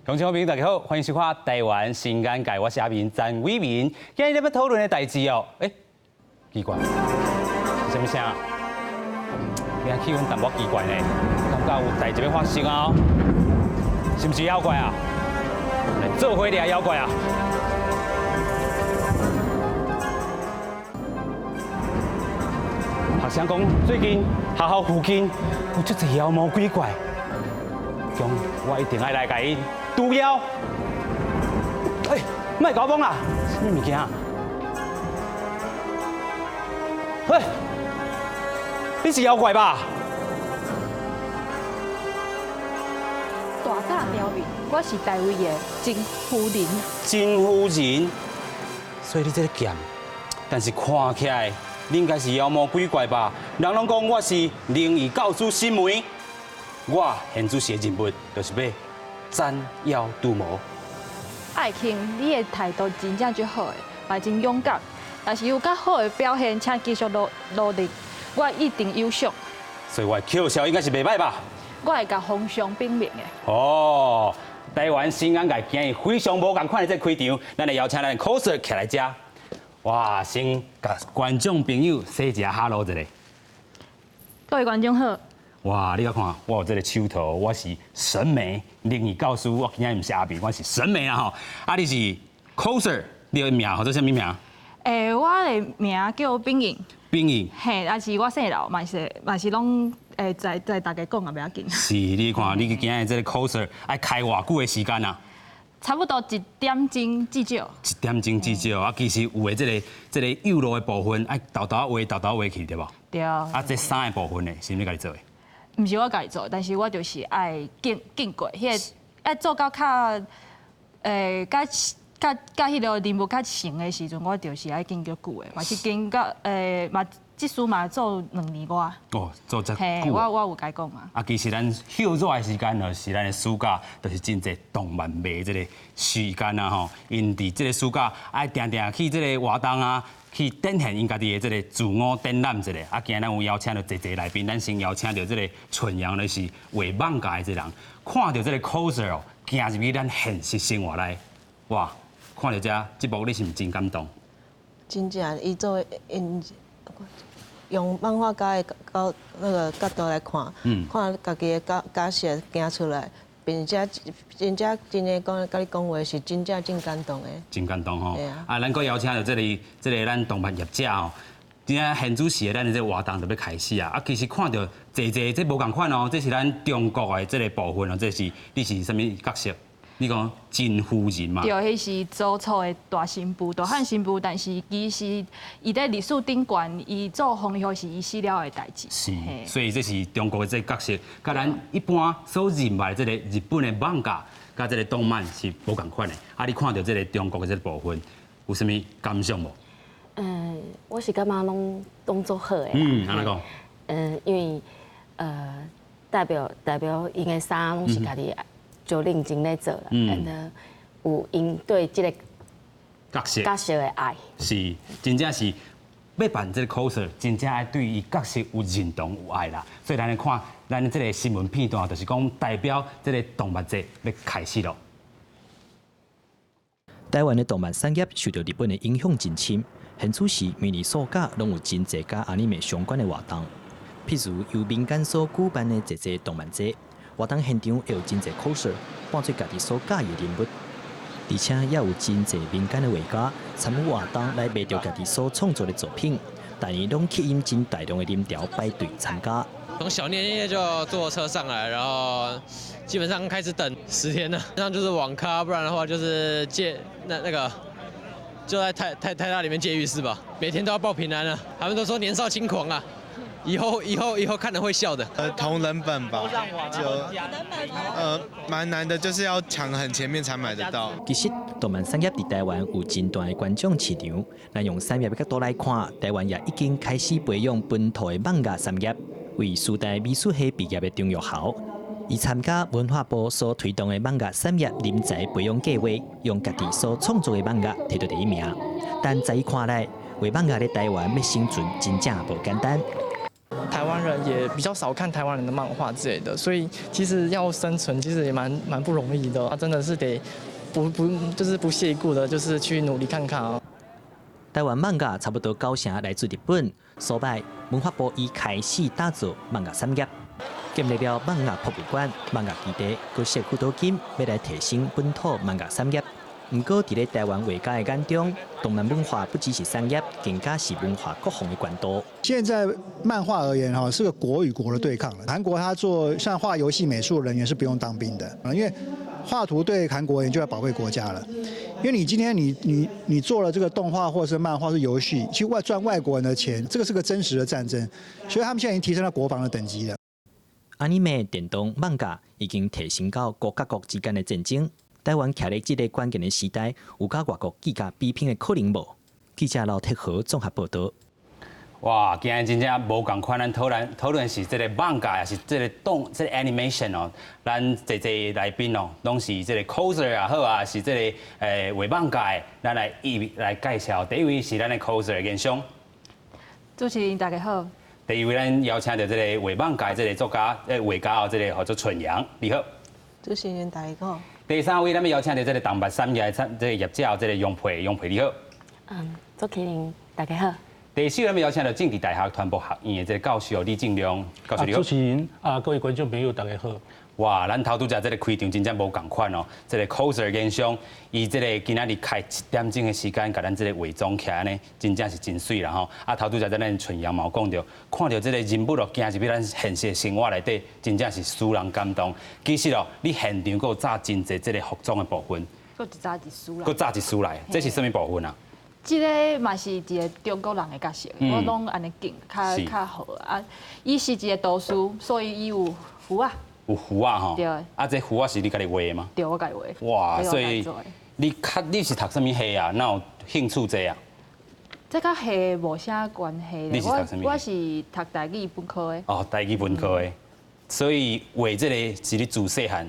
鄉親好朋友大家好，歡迎收看《台灣新眼界》，我是阿明詹偉明。今日欲討論的代誌哦，欸，奇怪，是啥物聲？今日氣氛淡薄奇怪呢，感覺有代誌欲發生啊！是毋是妖怪啊？來做伙掠妖怪啊！學生講，最近學校附近有足濟妖魔鬼怪，講我一定愛來共𪜶除妖。欸，莫共我摸啦！啥物物件？喂，你是妖怪吧？大膽刁民，我是大衛的真夫人。真夫人，所以你這个劍，但是看起來你應該是妖魔鬼怪吧？人攏講我是靈異教師神媒，我現主時的任務就是欲斬妖除魔。愛卿，你的態度真正足好的，嘛真勇敢。若是有較好的表現，請繼續努努力，我一定有賞。所以我的巧笑應該是袂䆀吧？我會共皇上稟明的。哦，台灣新眼界今日非常無仝款的這個開場，咱來邀請咱的 coser 徛來遮。哇，先共觀眾朋友說一下 hello 一下。各位觀眾好。哇，你看，我有這个手套，我是神媒靈異教師，我今日毋是阿明，我是神媒啊吼。啊，你是 coser，你的名叫做啥物名？欸，我的名叫炳穎。炳穎。嘿，啊是我姓劉，嘛是嘛是攏會在在大家講也袂要緊。是，你看你今日這个 coser 愛開偌久的時間啊？差不多一點鐘至少。一點鐘至少啊，其實有的這个幼路的部分愛沓沓畫、沓沓畫去，對無？對。啊，這衫的部分呢，是毋是家己做的？毋是我家己做，但是我就是愛經經過，彼个愛做到較，較較較彼个任務較成的時陣，我就是愛經較久的，嘛是經到嘛，這事嘛做2年外。哦，做遮久。嘿，我有共伊講啊。啊，其實咱歇熱的時間，就是咱的暑假，就是真濟動漫迷這个時間啊吼。𪜶佇這个暑假愛定定去這个活動啊，去展現𪜶家己的這个自我展覽一下。啊，今日咱有邀請著濟濟來賓，咱先邀請著這个春陽，就是畫漫畫的這个人，看著這个 coser 哦，行入去咱現實生活內，哇！看著這這幕，你是毋是真感動？真正，伊做𪜶用漫畫家的角那個角度來看，看家己的角角色行出來，並且真正真的講，共你講話是真正真感動的。真感動吼！啊，咱閣邀請著這个這个咱動漫業者吼，今仔現主時的咱的這个活動就欲開始啊！啊，其實看著濟濟這無仝款哦，這是咱中國的這个部分哦，這是你是啥物角色？你講真夫人嘛？對，彼是曹操的大新婦、大漢新婦，但是其實伊佇歷史頂懸，伊做皇后是伊死了的代誌。是，所以這是中國的這個角色，佮咱一般所認為的這个日本的漫畫，佮這个動漫是無仝款的。啊，你看著這个中國的這个部分，有啥物感想無？嗯，我是感覺攏攏足好的。嗯，按怎講？嗯，因為代表代表𪜶的衫攏是家己就認真咧做啦，and 有𪜶對這个角色角色的愛，是真正是欲扮這个 coser，真正愛對伊角色有認同有愛啦。所以咱來看咱這个新聞片段，就是講代表這个動漫節欲開始囉。台灣的動漫產業受著日本的影響真深，現此時每年暑假攏有真濟佮阿尼瑪相關的活動，譬如由民間所舉辦的濟濟動漫節。活動現場會有真濟 coser 扮做家己所佮意的人物，而且也有真濟民間的畫家參與活動來賣著家己所創作的作品，但伊攏吸引真大量的人潮排隊參加。從小年夜就坐車上來，然後基本上開始等10天了，那就是網咖，不然的話就是借那那個就在台台台大裡面借浴室吧，每天都要報平安啊，他們都說年少輕狂啊。以後以後以後看了會笑的。同人本吧，就蠻難的，就是要搶很前面才買得到。其實動漫產業佇台灣有真大的觀眾市場，咱用產業的角度來看，台灣也已經開始培養本土的漫畫產業。為師大美術系畢業的張玉豪，伊參加文化部所推動的漫畫產業人才培養計劃，用家己所創作的漫畫摕著第一名。但在伊看來，畫漫畫佇台灣欲生存真正無簡單。台灣人也比較少看台灣人的漫畫之類的，所以其實要生存其實也蠻不容易的。啊，真的是得不不就是不屑一顧的，就是去努力看看啊。台灣漫畫差不多九成來自日本，所擺文化部已開始打造漫畫產業，建立了漫畫博物館、漫畫基地，閣設輔導金，欲來提升本土漫畫產業。毋過，佇咧台灣畫家的眼中，動漫文化不只是產業，更加是文化國防的管道。現在漫畫而言，哈，是個國與國的對抗了。韓國他做像畫遊戲美術人員是不用當兵的，因為畫圖對韓國人就要保衛國家了。因為你今天你做了這個動畫或者是漫畫是遊戲，去外賺外國人的錢，這個是個真實的戰爭，所以他們現在已經提升到國防的等級了。阿尼美電動漫畫已經提升到國佮國之間的戰爭。台灣徛咧這个關鍵的時代，有佮外國計較比拼的可能無？記者劉鐵豪綜合報導。哇，今日真正無仝款，咱討論是這个漫畫，抑是這个動，這个 animation 哦。咱濟濟來賓哦，攏是這个 coser 也好啊，是這个畫漫畫的，咱來一來介紹。第一位是咱的 coser 嚴松。主持人大家好。第二位咱邀請著這个畫漫畫這个作家，畫家哦，這个號做春陽，你好。主持人大家好。第三位，咱欲邀請著這个動漫產業的這个業者，這个楊佩，楊佩你好。主持人大家好。第四位，咱欲邀請著政治大學傳播學院的這个教授李正亮教授你好。主持人啊，各位觀眾朋友大家好。哇，咱頭拄才這个開場真正無仝款哦，這个 coser 現象，伊這个今仔日開1點鐘的時間，共咱這个化妝起來呢，真正是真媠啦吼。啊，頭拄才咱春陽嘛有講著，看著這个人物哦，行入去咱現實生活內底，真正是使人感動。其實哦，你現場閣有紮真濟這个服裝的部分，閣一紮一師來，閣紮一師來，這是啥物部分啊？這个嘛是一个中國人的角色，我攏按呢揀較較好啊。伊是一个道士，所以伊有符仔。有符仔吼，對。啊，這符仔是你家己畫的嗎？對，我家己畫。哇，所以你較你是讀啥物系啊？哪有興趣這啊？這佮系無啥關係。你是讀啥物？我是讀台語本科的。哦，台語本科的，所以畫這个是你自細漢。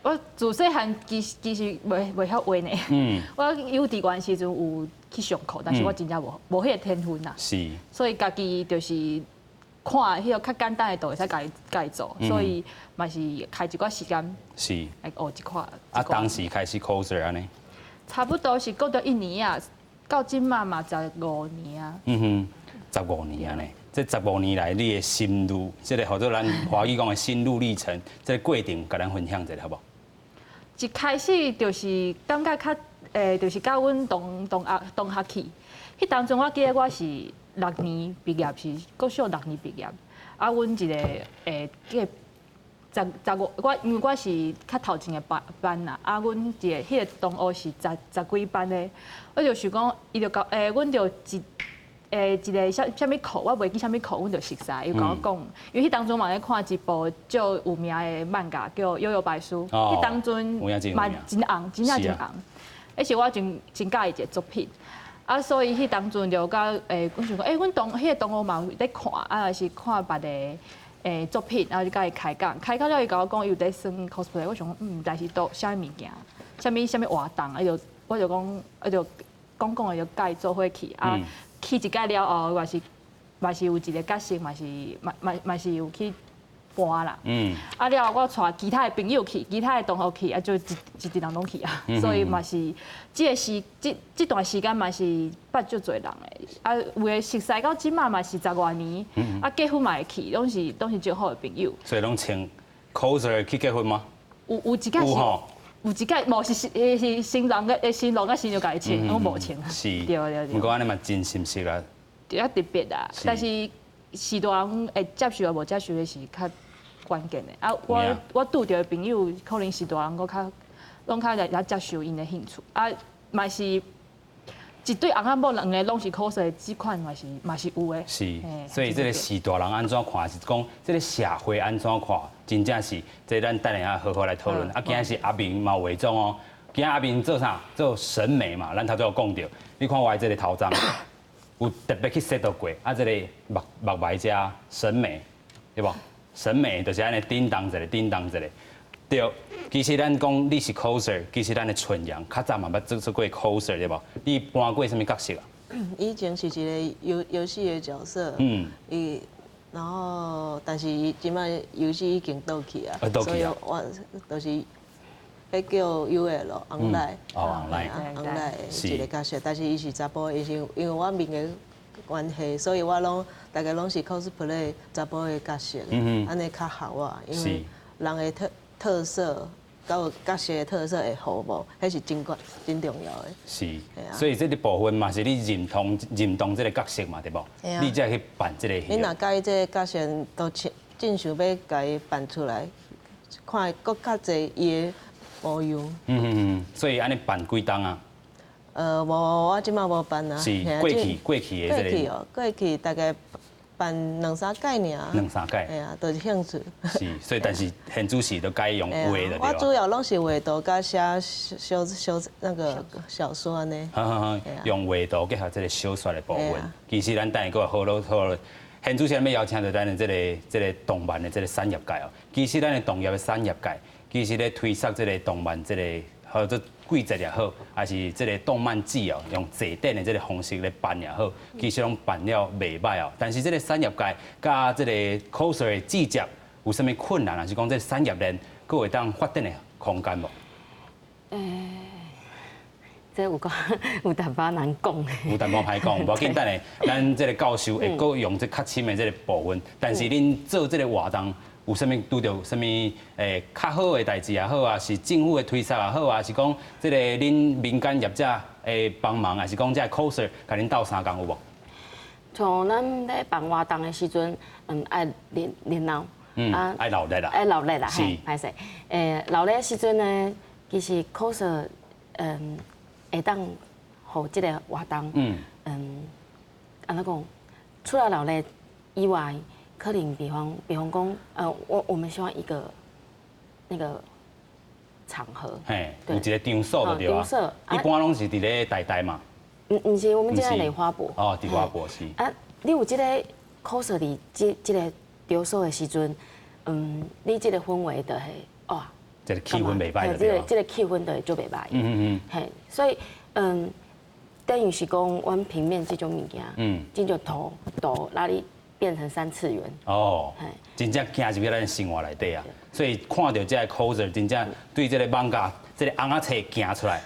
我自細漢其實袂曉畫呢。我幼稚園時陣有去上課，但是我真正無彼个天分啦。所以家己就是看彼个較簡單的圖會使家己做，所以嘛是開一寡時間來學一寡。啊，當時開始 coser 按呢？差不多是過著一年啊，到這馬嘛十五年啊。嗯哼，十五年按呢，這十五年來你的心路，這个號做咱華語講的心路歷程，這个過程，共咱分享一下好無？一開始就是感覺較就是佮阮同學去，彼當陣我記得我是六年畢業，是國小六年畢業。啊，阮一個計十十五，我因為我是較頭前的班啦。啊，阮一个彼个同學是十幾班的，我就想講，伊就講阮就一个啥物課，我袂記啥物課，阮就熟似，伊共我講，因為彼當陣嘛咧看一部足有名的漫畫叫《幽遊白書》，彼當陣嘛真紅，真正真紅。彼是我真佮意一个作品。啊，所以彼當陣就佮阮想講，阮彼个同學嘛有咧看，啊，是看別个作品，然後就佮伊開講，開講了伊共我講伊有咧耍 cosplay，我想講，但是都啥物物件，啥物活動，啊就我就講，啊就講講的就佮伊做伙去，啊，去一擺了後，嘛是有一个角色，嘛是有去搬啦。啊了後我帶其他的朋友去，其他的同學去，啊就一直人攏去啊，所以嘛是這个時這段時間嘛是捌足濟人的，啊有的熟似到這馬嘛是十外年，啊結婚嘛會去，攏是足好的朋友。所以攏穿 coser 去結婚嗎？有一擺是，有一擺無是新郎佮新娘家己穿，攏無穿。對對對。毋過按呢嘛真心實啦。對啊，特別啊，但是序大人會接受抑無接受的是較關鍵的。啊，我拄著的朋友可能序大人閣較攏較會接受𪜶的興趣。啊，嘛是一對翁仔某兩个攏是 coser 的，這款嘛是有的。是，所以這个序大人按怎看，是講這个社會按怎看，真正是這咱等下好好來討論。啊，今仔是阿明嘛有化妝哦，今仔阿明做啥？做審美嘛，咱頭拄有講著。你看我的這个頭鬃，有特別去設度過，啊，這个目眉遮審美，對無？審美就是按呢叮當一个，叮當一个。對，其實咱講你是 coser，其實咱的春陽較早嘛捌做過 coser 對無？你扮過啥物角色啊？以前是一个遊戲的角色，伊然後，但是伊這擺遊戲已經倒去啊，所以我就是彼叫 UL online，哦，online， online 一個角色，但是伊是查埔，伊是因為我面的關係，所以我攏大概攏是 cosplay 查埔的角色，按呢較合我，因為人的特色。佮角色的特色會好無？彼是真關真重要的。是，所以這個部分嘛是你認同這個角色嘛，對無？你才去扮這個戲。你若佮意這個角色，都真想欲共伊扮出來，看閣較濟伊的模樣。所以按呢扮幾冬啊？無，我這擺無扮啊。是過去的這個。過去哦，過去大概辦兩三屆爾。兩三屆。嘿啊，就是興趣。是，所以但是現主時都改用畫的。我主要攏是畫圖佮寫小小那個小說按呢。好好好，用畫圖結合這個小說的部分。其實咱等下閣好囉好囉。現主時咱欲邀請著咱的這個動漫的這個產業界哦。其實咱的動業的產業界，其實咧推捒這個動漫這個號做季節也好，還是這個動漫節哦，用祭典的這個方式咧辦也好，其實攏辦了袂䆀哦。但是這個產業界佮這個 coser 的節接有啥物困難，還是講這個產業鏈閣會當發展的空間無？這有夠有淡薄難講。有淡薄歹講，無要緊，等下咱這個教授會閣用這較深的這個部分。但是恁做這個活動，有啥物拄著啥物較好的代誌也好啊，是政府的推捒也好啊，是講這個恁民間業者的幫忙，還是講這個 coser 共恁鬥相共有無？像咱咧辦活動的時陣，愛熱熱鬧，啊，愛鬧熱啦，愛鬧熱啦，嘿，歹勢。鬧熱的時陣呢，其實 coser，會當予這個活動，按怎講？除了鬧熱以外，可能比方講，我們希望一個那個場合，嘿，有一個場所就對啊。一般攏是佇咧台大嘛。毋是，我們這個禮花博。哦，佇花博是。啊，你有這個 coser 佇這個場所的時陣，你這個氛圍就會哇，這個氣氛袂䆀。這個氣氛就會足袂䆀。嘿，所以等於是講，阮平面這種物件，這種圖哪裡變成三次元。哦，真正行入去咱生活內底啊，所以看著這個 coser，真正對這個漫畫這個尪仔冊行出來。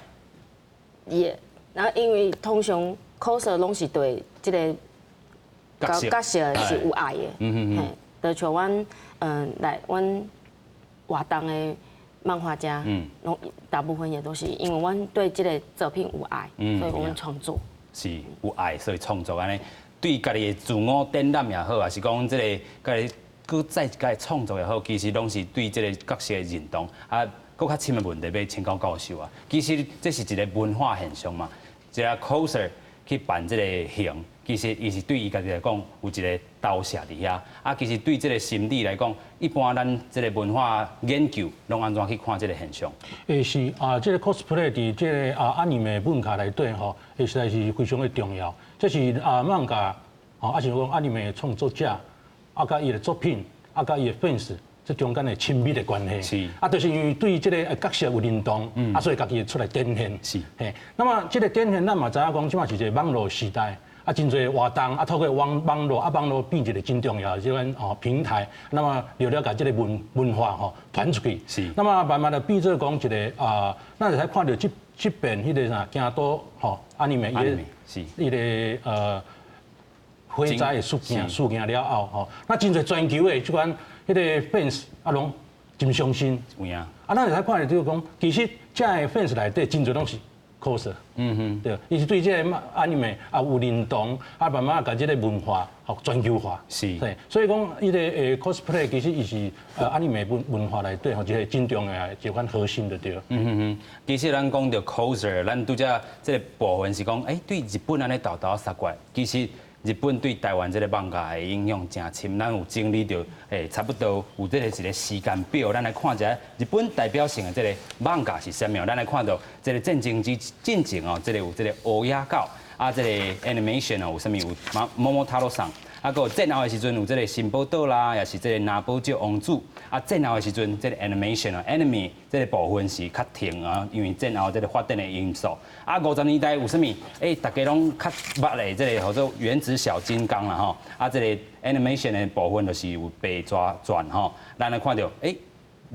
也，然後因為通常 coser 攏是對這個角色是有愛的，嘿，就像阮來阮活動的漫畫家，攏大部分也都是因為阮對這個作品有愛，所以我們創作。是有愛，所以創作按呢。對家己的自我展覽也好，還是講這個家己閣再一擺創作也好，其實攏是對這個角色的認同。啊，閣較深的問題欲請教教授啊。其實這是一個文化現象嘛，一個 coser 去扮這個形，其實伊是對伊家己來講有一個投射佇遐。啊，其實對這個心理來講，一般咱這個文化研究攏按怎去看這個現象？是啊，這個 cosplay 佇這個啊 anime 文化內底吼，實在是非常的重要。這是啊漫畫，吼，抑是講 anime 創作者，啊，佮伊的作品，啊，佮伊的 fans，這中間的親密的關係。啊，就是因為對這個角色有認同，啊，所以家己會出來展現。嘿，那麼這個展現，咱嘛知影講，這擺是一個網路時代。啊，真濟活動啊，透過網路啊，網路變一個真重要的這款哦平台，那麼了了共這個文化吼傳出去。那麼慢慢的變做講一個啊，咱會使看著這邊彼個啥京都吼 anime 伊彼個火災的事件了後吼，那真濟全球的這款彼個 fans 啊，攏真傷心。有影。啊，咱會使看著就是講，其實這个 fans 內底真濟攏是 coser，對，伊是對這個 anime 啊有認同，啊慢慢共這個文化予全球化。對，所以講彼個cosplay 其實伊是 anime 文化內底吼一個真重要的一款核心就對。嗯哼哼，其實咱講著 coser，咱拄才這個部分是講，對日本按呢沓沓殺過來，其實日本對台灣這個漫畫的影響誠深，咱有整理著，差不多有這個一個時間表，咱來看一下日本代表性的這個漫畫是啥物。咱來看著這個戰爭之進前哦，這個有這個烏鴉狗，啊，這個 animation 哦有啥物有桃太郎桑。啊，閣有戰後的時陣有這個新寶島啦，也是這個拿寶石王子。啊，戰後的時陣，這個 animation 啊，anime 這個部分是較停啊，因為戰後這個發展的因素。啊，50年代有啥物？欸，大家攏較捌的這個號做原子小金剛啦吼。啊，這個 animation 的部分就是有白蛇傳吼。咱來看著，欸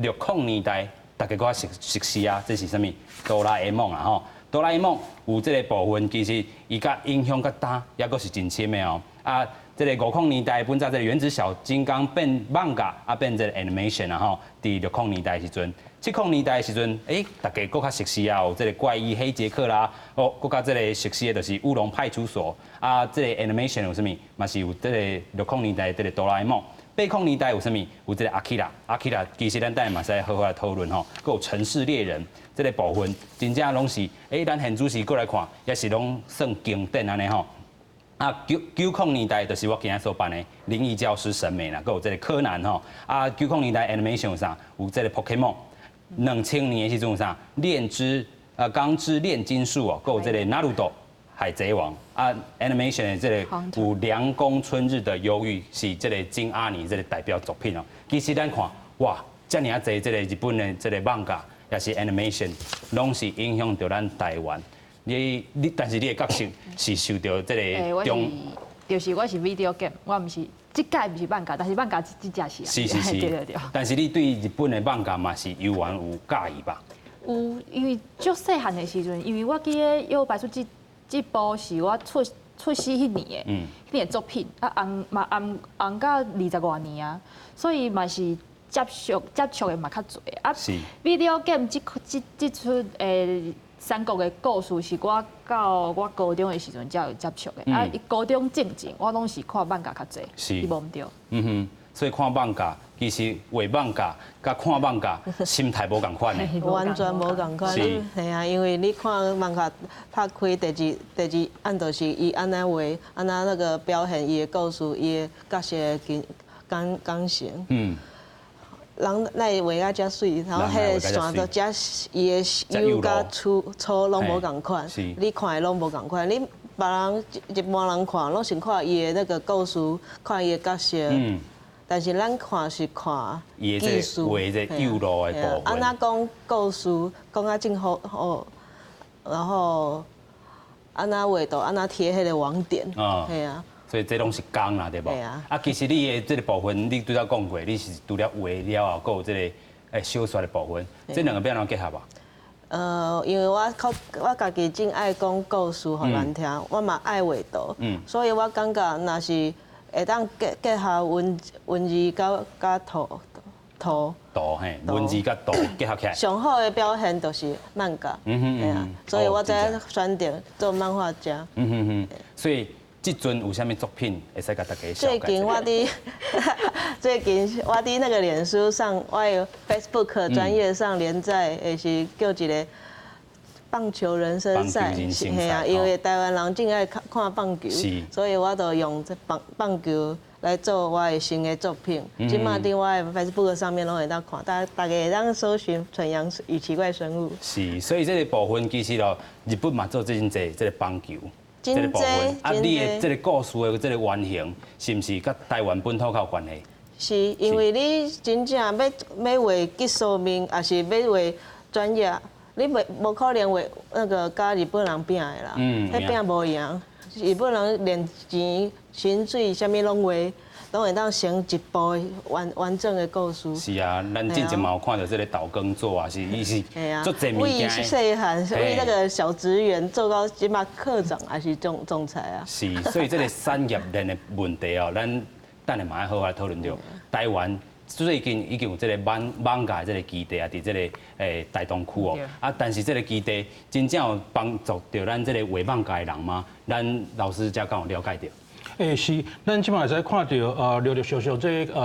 ，60年代大家閣較熟悉啊，這是啥物？哆啦 A 夢啊吼。哆啦 A 夢有這個部分，其實伊佮影響較大，抑閣是真深的哦。啊，這個50年代本早這個原子小金剛變漫畫，啊變這個 animation 啊吼。佇60年代的時陣，70年代的時陣，欸，大家閣較熟悉啊，有這個怪醫黑傑克啦，哦，閣較這個熟悉的就是烏龍派出所。啊，這個 animation 有啥物？嘛是有這個60年代這個哆啦 A 夢。80年代有啥物？有這個阿基拉，阿基拉其實咱等下嘛使好好來討論吼。閣有城市獵人這個部分，真正攏是，欸，咱現主時閣來看，也是攏算經典按呢吼。啊，90年代就是我今仔所辦的《靈異教師神眉》啦，閣有這個柯南吼。啊，90年代 animation 有啥？有這個 Pokemon。2000年的時陣有啥？煉之鋼之煉金術哦，閣有這個納魯斗海賊王。啊，animation 的這個有涼宮春日的憂鬱，是這個京阿尼這個代表作品哦。其實咱看，哇，遮爾仔濟這個日本的這個漫畫，也是 animation，攏是影響著咱台灣。你，但是你的角色是受著這個中，就是我是 video game，我毋是這屆毋是漫畫，但是漫畫這這隻是啊。對對對。但是你對日本的漫畫嘛是猶原有佮意吧？有，因為足細漢的時陣，因為我記得《幽遊白書》這部是我出世彼年的，彼年作品，啊紅嘛紅紅到20外年啊，所以嘛是接觸的嘛較濟啊。Video game 這這這這齣三國的故事是我到我高中的時陣才有接觸的，啊，高中進前我攏是看漫畫較濟，是無毋對。嗯哼，所以看漫畫其實畫漫畫佮看漫畫心態無仝款的。完全無仝款。係啊，因為你看漫畫拍開第二按就是伊按怎畫，按怎那個表現伊的故事，伊的角色的感感情。人來畫甲遮媠，然後彼個線都遮伊的幼佮粗粗攏無仝款，你看的攏無仝款。你別人一般人看，攏先看伊的那個故事，看伊的角色。但是咱看是看技術，畫這幼路的部分。按怎講故事，講啊真好好，然後按怎畫圖，按怎貼彼個網點，係啊。所以這攏是工啦，對無？啊，啊，其實你的這個部分，你拄才講過，你是除了畫了後，閣有這個小說的部分，這兩個欲按怎結合啊？因為我較我家己真愛講故事予人聽，我嘛愛畫圖，所以我感覺若是會當結合文字佮圖圖圖嘿，文字佮圖結合起來。上好的表現就是漫畫，嗯哼，所以我才選擇做漫畫家。嗯哼哼，所以。這陣有啥物作品會使共大家最近我佇那個臉書上，我的 Facebook 專頁上連載的是叫一個棒球人生賽，係啊，因為台灣人真愛看看棒球，所以我就用這棒球來做我的新的作品。這馬佇我的 Facebook 上面攏會當看，大家會當搜尋蠢羊與奇怪生物。是，所以這個部分其實咯，日本嘛做真濟這個棒球。這個部分，啊，你的這個故事的這個原型，是毋是佮台灣本土較有關係？是，因為你真正欲欲畫技術面，抑是欲畫專業，你袂無可能畫那個佮日本人拼的啦，彼拼無贏。日本人連錢、薪水啥物攏畫，攏會當成一部完整的故事。是啊，咱之前嘛有看著這個島耕作啊，是伊是足濟物件。為細漢，為那個小職員做到這馬課長還是總裁啊？是，所以這個產業鏈的問題哦，咱等下嘛愛好好來討論著。台灣最近已經有這個漫畫這個基地啊，佇這個台東區哦。啊，但是這個基地真正有幫助著咱這個畫漫畫的人嗎？咱老師才敢有了解著？欸，是，咱這馬會使看著，陸陸續續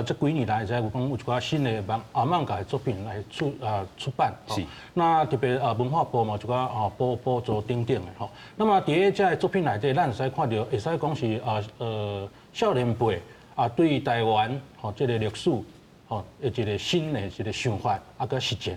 這幾年來，會使有講有一寡新的漫畫的作品來出版。那特別文化部嘛，有一寡補助等等的吼。那麼佇咧這个作品內底，咱會使看著，會使講是少年輩啊對台灣吼這個歷史吼的一個新的一個想法啊，佮實踐。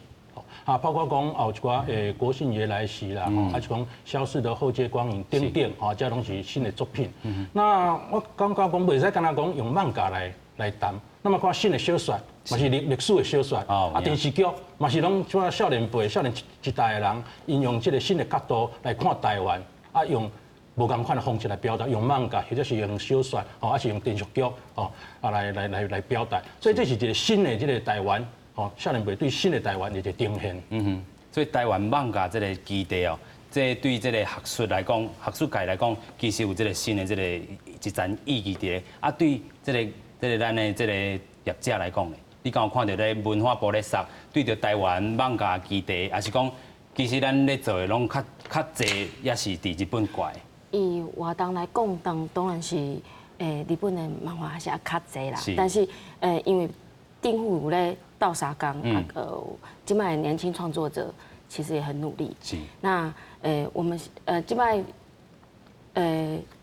啊，包括講有一寡國慶節來襲啦，還是講消逝的厚街光影等等，吼，這攏是新的作品。那我感覺講袂使干焦講用漫畫來談，那麼看新的小說，嘛是歷史的小說，啊電視劇嘛是攏像少年輩、少年一代的人，𪜶用這個新的角度來看台灣，啊用無仝款的方式來表達，用漫畫或者是用小說，吼，還是用電視劇，吼，啊來表達。所以這是一個新的這個台灣，吼，少年輩對新的台灣的一個呈現。嗯哼，所以台灣漫畫這個基地哦，這對這個學術來講，學術界來講，其實有這個新的這個一層意義佇咧。啊，對這個咱的這個業者來講咧，你敢有看著咧文化部咧捒對著台灣漫畫基地，抑是講其實咱咧做的攏較濟，也是佇日本過來。以活動來講，當然是日本的漫畫還是較濟啦。但是因為政府有咧鬥相共，啊這擺年輕創作者其實也很努力。那我們這擺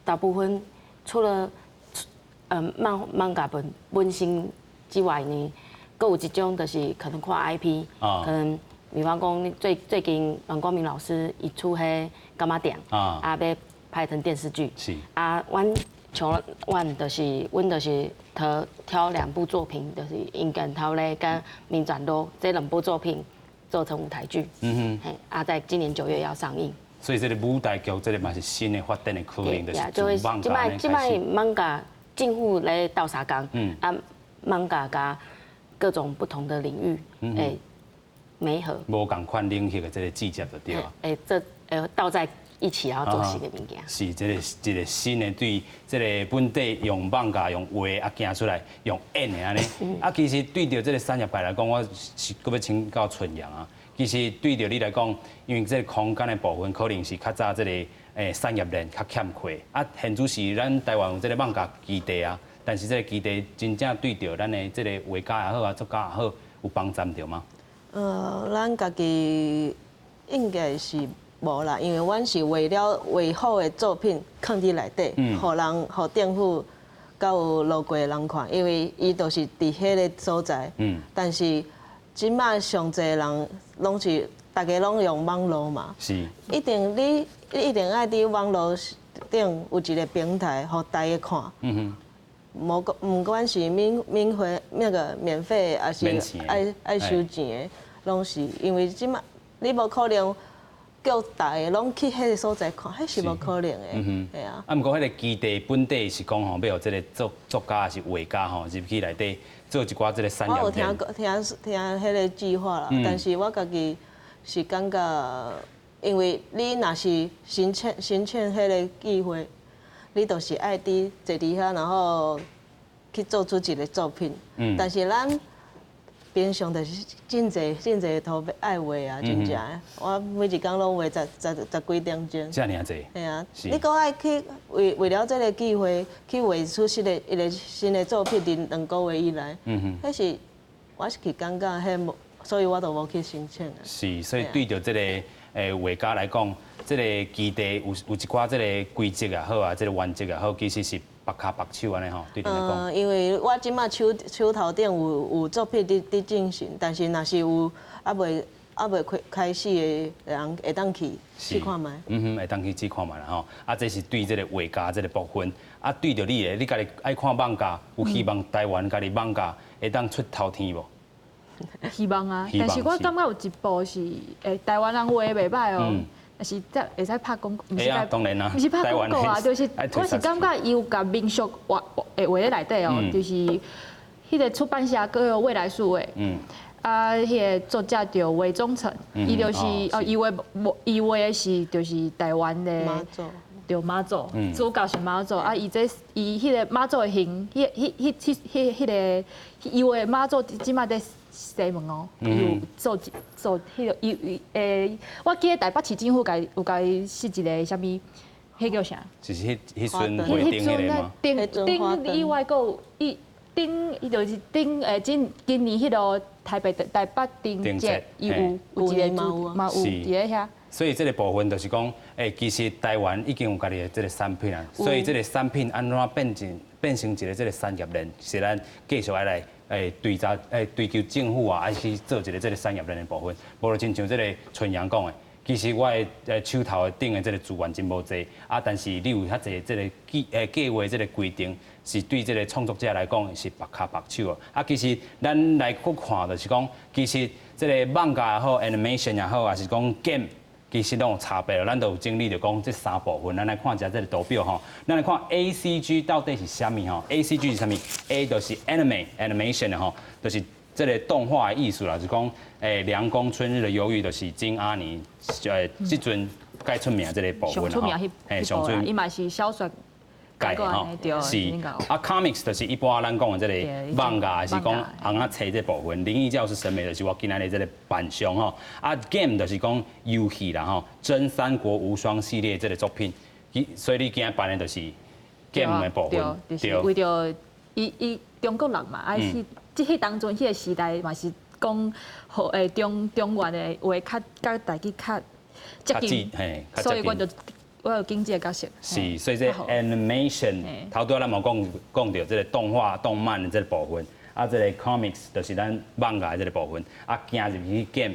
大部分除了漫畫本身之外呢，閣有一種就是可能看 IP，可能比方講最近阮光明老師伊出彼柑仔店，啊欲拍成電視劇。啊，阮像阮就是挑兩部作品，就是《陰間頭咧》佮《民轉路》這兩部作品做成舞台劇。嘿，啊，在今年9月要上映。所以這個舞台劇，這個嘛是新的發展的可能，就是從漫畫這擺漫畫政府咧鬥相共，啊，漫畫佮各種不同的領域，媒合。無仝款領域的這個節接就對啊。這鬥在一起，然後做新的物件。是這個一個新的對這個本地用漫畫用畫啊行出來用演的按呢。啊，其實對著這個產業界來講，我是閣欲請教春陽啊。其實對著你來講，因為這個空間的部分可能是較早這個產業鏈較欠缺。啊，現主時咱台灣有這個漫畫基地啊，但是這個基地真正對著咱的這個畫家也好啊，作家也好，有幫助著嗎？咱家己應該是無啦，因為阮是畫了畫好的作品囥佇內底，予人予政府佮有路過的人看，因為伊就是佇彼个所在。但是這擺上濟人攏是逐家攏用網路嘛，一定你一定愛佇網路頂有一個平台，予大家看。無毋管是免費那個免費，抑是愛收錢的，攏是因為這擺你無可能叫逐家攏去彼個所在看，彼是無可能的。係啊。啊，毋過彼個基地本底是講吼，欲予這個作家抑是畫家吼入去內底做一寡這個產業鏈。我有聽過聽彼個計劃啦，但是我家己是感覺，因為你若是申請彼個計劃，你就是愛佇坐佇遐，然後去做出一個作品。但是咱平常就是真濟真濟圖愛畫啊，真正的。我每一工攏畫十幾點鐘。遮爾濟。係啊，你閣愛去為了這個計劃去畫出一個新的作品，佇2個月以內。彼是我是去感覺彼無，所以我就無去申請啊。是，所以對著這個畫家來講，這個基地有一寡這個規則也好啊，這個原則也好，其實是縛跤縛手按呢吼，對你來講。因為我這擺手頭頂有作品佇進行，但是若是有猶未開始的人，會當去試看覓。嗯哼，會當去試看覓啦吼。啊，這是對這個畫家這個部分。啊，對著你的，你家己愛看漫畫，有希望台灣家己漫畫會當出頭天無？希望啊，但是我感覺有一部是台灣人畫的袂䆀哦，但是才會使拍廣告，毋是當然啦，毋是拍廣告啊，就是我是感覺伊有共民俗畫畫佇內底哦，就是彼個出版社叫做未來數位，啊，彼個作者叫魏忠誠，伊就是哦，伊畫伊畫的是就是台灣的對媽祖，主角是媽祖啊！伊這伊彼個媽祖的形，彼個伊畫媽祖這擺佇西門哦，伊有做做彼個伊伊我記得台北市政府共有共伊設一個啥物，彼叫啥？就是彼陣畫燈彼個嗎？燈燈以外，閣有伊燈，伊就是燈今年彼個台北燈節，伊有一個嘛有佇咧遐。所以這個部分就是講，其實台灣已經有家己的這個產品啊，所以這個產品按怎變成一個這個產業鏈，是咱繼續愛來追查追求政府啊，愛去做一个這个產業鏈的部分。無就親像這个春陽講的，其實我的手頭頂的這个資源真無濟啊，但是你有遐濟這个計劃這个規定，是對這个創作者來講是縛跤縛手啊。其實咱來去看，就是講，其實這个漫畫也好，animation 也好，還是講 game，其實攏有差別。咱都有整理著講這三部分，咱來看一下這个圖表吼。咱來看 ACG 到底是啥物吼？ACG 是啥物？A 就是 anime animation 吼，就是這个動畫的意思啦，就是講涼宮春日的憂鬱，就是京阿尼這陣蓋出名這个部分吼。上出名伊嘛是小說。改吼，是啊，comics 就是一般咱講的這个漫畫，還是講尪仔冊這部分。靈異教師神眉就是我今仔日這个扮相吼。啊，game 就是講遊戲啦吼，真三國無雙系列這个作品。所以你今仔扮的就是 game 的部分。對，就是為著伊伊中國人嘛，啊是這彼當陣彼个時代嘛是講予中原的話較佮台語較接近，所以我就。我有經濟的角色。是，所以這 animation 頭拄仔咱嘛講講著這个動畫、動漫的這个部分，啊，這个 comics 就是咱漫畫的這个部分，啊，行入去 game，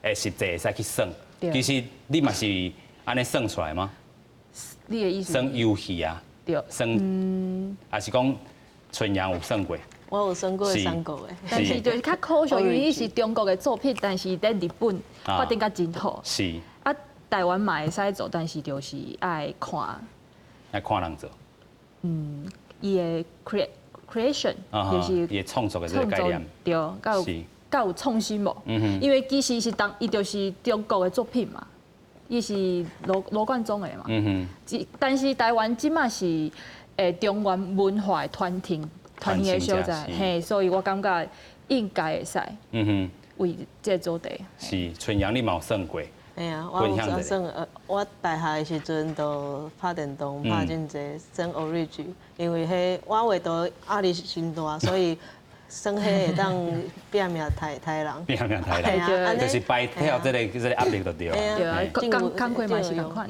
實際會使去耍。其實你嘛是按呢耍出來嗎？你的意思？耍遊戲啊。對。耍，還是講春陽有耍過？我有耍過三國的。但是就是較可惜，因為伊是中國的作品，但是佇日本發展甲真好。啊，台灣嘛會使做，但是就是愛看，愛看人做。伊的 creation 就是伊的創作的這个概念。對，夠有創新無？因為其實是當伊就是中國的作品嘛，伊是羅貫中的嘛。但是台灣這馬是中原文化的傳承傳承的所在，嘿，所以我感覺應該會使。為這个主題。是春陽，你嘛有耍過？嘿啊，我有耍，我大學的時陣就拍電動，拍真濟，耍 Origin，因為彼我畫圖壓力真大，所以耍彼會當拼命刣刣人。拼命刣人，就是排脫這个壓力就對。對啊，工工課嘛是仝款。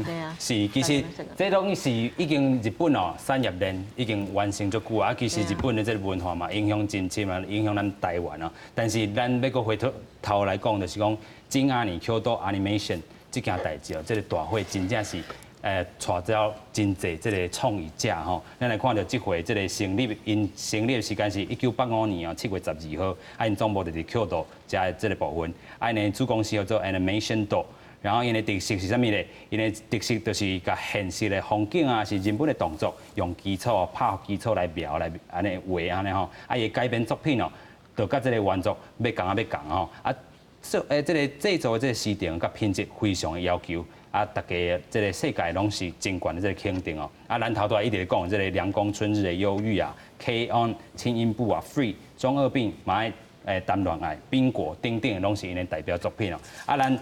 對啊。是，其實這攏是已經日本哦產業鏈已經完成足久啊。其實日本的這个文化嘛，影響真深啊，影響咱台灣啊。但是咱欲閣回頭頭來講，就是講京阿尼 Kyoto Animation 這件代誌哦，這个大火真正是帶走真濟這个創意者吼。咱來看著這回這个成立，𪜶成立的時間是1985年哦，7月12號，啊，𪜶總部就佇京都遮這个部分。啊，𪜶的子公司叫做 Animation Do。然後𪜶的特色是啥物咧？𪜶的特色就是共現實的風景啊，是人物的動作，用基礎拍基礎來描來按呢畫按呢吼。啊，伊改編作品哦，就佮這个原作欲仝仔欲仝吼。啊，做這个製作的這个時程佮品質非常的要求。啊，大家這个世界攏是真懸的這个肯定哦。啊，咱頭拄仔一直咧講這个涼宮春日的憂鬱啊，K-On 輕音部啊，Free 中二病嘛愛談戀愛，冰果等等，攏是𪜶的代表作品哦。啊，咱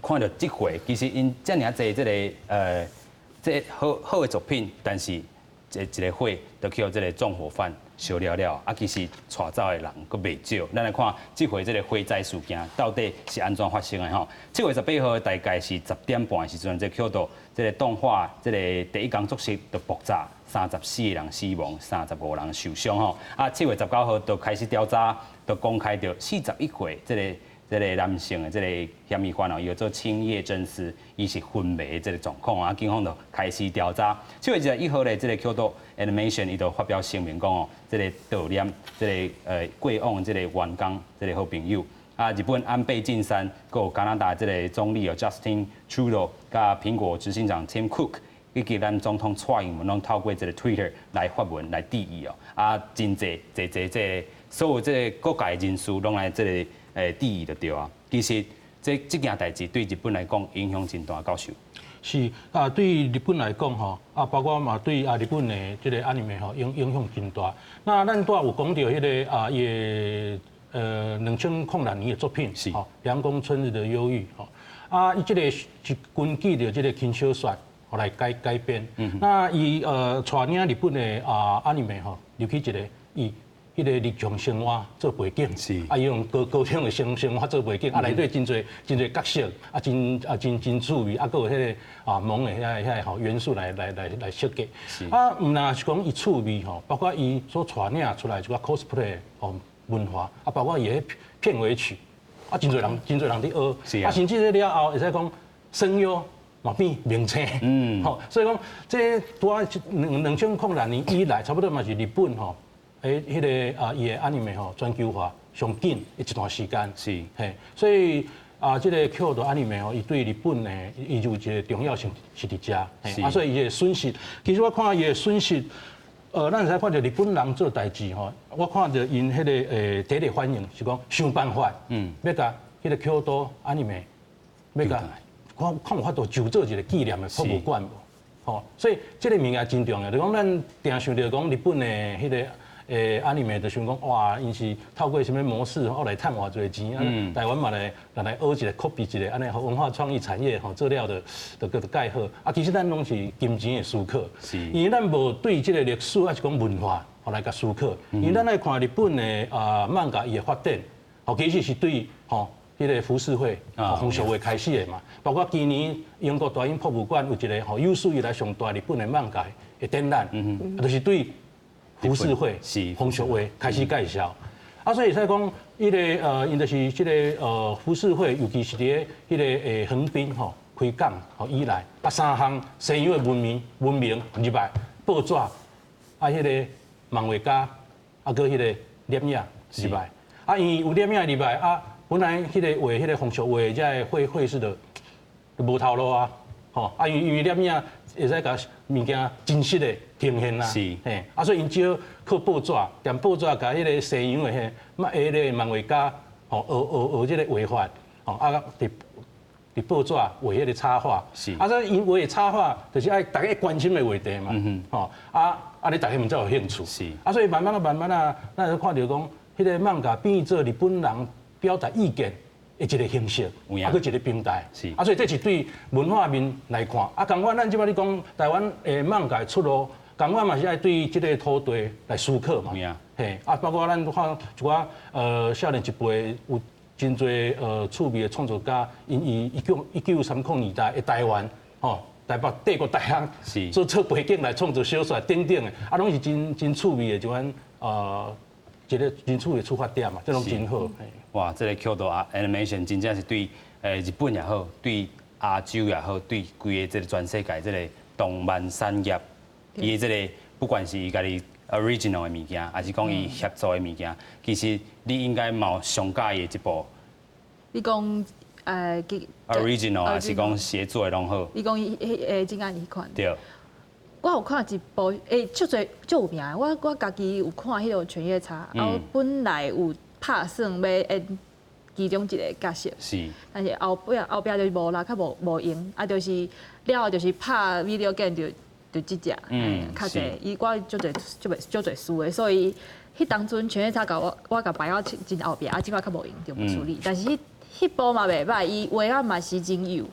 看著這回，其實𪜶遮爾濟這个這好好的作品，但是一一个火就去予這个縱火犯燒了了，啊，其實帶走的人閣袂少。咱來看這回這个火災事件到底是按怎發生的吼？7月18號大概是10點半的時陣，這個京都這个動畫這个第一工作室就爆炸，34個人死亡，35人受傷吼。啊，7月19號就開始調查，就公開著41歲這个男性的這个嫌疑犯哦，伊叫做青葉真司，伊是昏迷的這个狀況啊，警方就開始調查。7月21號咧，這个 Kyoto Animation 伊就發表聲明講哦，這个悼念這个過往這个員工這个好朋友。啊，日本安倍晉三，閣有加拿大這个總理哦 Justin Trudeau，佮蘋果執行長 Tim Cook，以及咱總統蔡英文攏透過這个 Twitter 來發文來致意哦。啊，真濟濟濟這個所有這个各界人士攏來這个致意就對啊。其實這件代誌對日本來講影響真大，教授。是啊，對日本來講吼，啊，包括嘛對啊日本的這个 anime 吼影響真大。那咱拄仔有講著彼个啊，伊的2006年的作品吼，《涼宮春日的憂鬱》吼，啊，伊這个是根據著這个輕小說來改編。那伊帶領日本的啊 anime 吼入去一个伊彼个日常生活做背景，啊，伊用高高中的生活做背景，啊，內底真濟真濟角色，啊，真啊真真趣味，啊，閣有彼個啊萌的遐遐吼元素來設計。啊，毋但是講伊趣味吼，包括伊所帶領出來一寡 cosplay 吼文化，啊，包括伊的片尾曲，啊，真濟人真濟人佇學，啊，甚至了後會使講聲優嘛變明星，吼，所以講這拄仔2006年以來，差不多嘛是日本吼。彼个啊，伊的 anime 吼全球化上緊的一段時間，嘿，所以啊，這个京都 anime 吼，伊對日本呢，伊就有一個重要性是佇遮，啊，所以伊的損失，其實我看伊的損失，咱會使看著日本人做代誌吼，我看著𪜶彼个第一个反應是講想辦法，欲共彼个京都 anime，欲共看看有法度就做一個紀念的博物館無，吼，所以這個物件真重要，就講咱定想著講日本的彼个 anime 就想講，哇，𪜶是透過啥物模式，喔來趁偌濟錢，啊，台灣嘛來學一個 copy 一個，按呢文化創意產業吼做了就閣蓋好。啊，其實咱攏是金錢的思考，因為咱無對這個歷史抑是講文化吼來共思考。因為咱來看日本的啊漫畫伊的發展，吼其實是對吼彼個浮世繪、風俗畫開始的嘛。包括今年英國大英博物館有一個吼有史以來上大日本的漫畫的展覽，就是對浮世繪、風俗畫開始介紹，啊，所以使講，彼個𪜶就是這個浮世繪，尤其是佇咧彼個橫濱吼開港吼以來，啊三項西洋的文明入來，報紙，啊，彼個漫畫家，啊，閣彼個攝影入來，啊，因有攝影入來，啊，本來彼個畫彼個風俗畫這个繪繪師就無頭路啊，吼，啊，因為攝影會使共物件真實的呈現啊，嘿，啊，所以𪜶只好靠報紙，踮報紙共彼個西洋的彼漫彼个漫畫家，吼，學學學這個畫法，吼，啊，佇報紙畫彼個插畫，啊，所以𪜶畫的插畫就是愛大家關心的話題嘛，吼，啊啊，你大家毋才有興趣，啊，所以慢慢啊慢慢啊，咱就看著講，彼個漫畫變做日本人表達意見的一個形式，啊，閣一個平台，啊，所以這是對文化面來看，啊，仝款咱這擺你講台灣的漫畫出路，仝款嘛是愛對這個土地來思考嘛，嘿，啊，包括咱看一寡少年一輩有真濟趣味的創作家，𪜶以1930年代的台灣，吼，台北帝國大學做背景來創作小說等等的，啊，攏是真真趣味的這款一個真趣味的出發點嘛，這攏真好。哇，這個京都 animation 真正是對日本也好，對亞洲也好，對規个這個全世界這個動漫產業，伊的這個不管是伊家己 original 的物件，還是講伊協作的物件，其實你應該嘛有上佮意的一部。你講original 還是講協作的攏好？你講伊彼井阿尼彼款？對。我有看一部，足濟足有名的。我家己有看彼个犬夜叉，啊，我本來有拍算欲演其中一個角色，但是後壁後壁就無啦，較無無閒，啊，就是了後就是拍 video game 就就這隻，較濟。伊我足濟足袂足濟輸的，所以彼當陣犬夜叉共我我共排到真後壁，啊，這擺較無閒就無處理。但是彼彼部嘛袂䆀，伊畫啊嘛是真幼。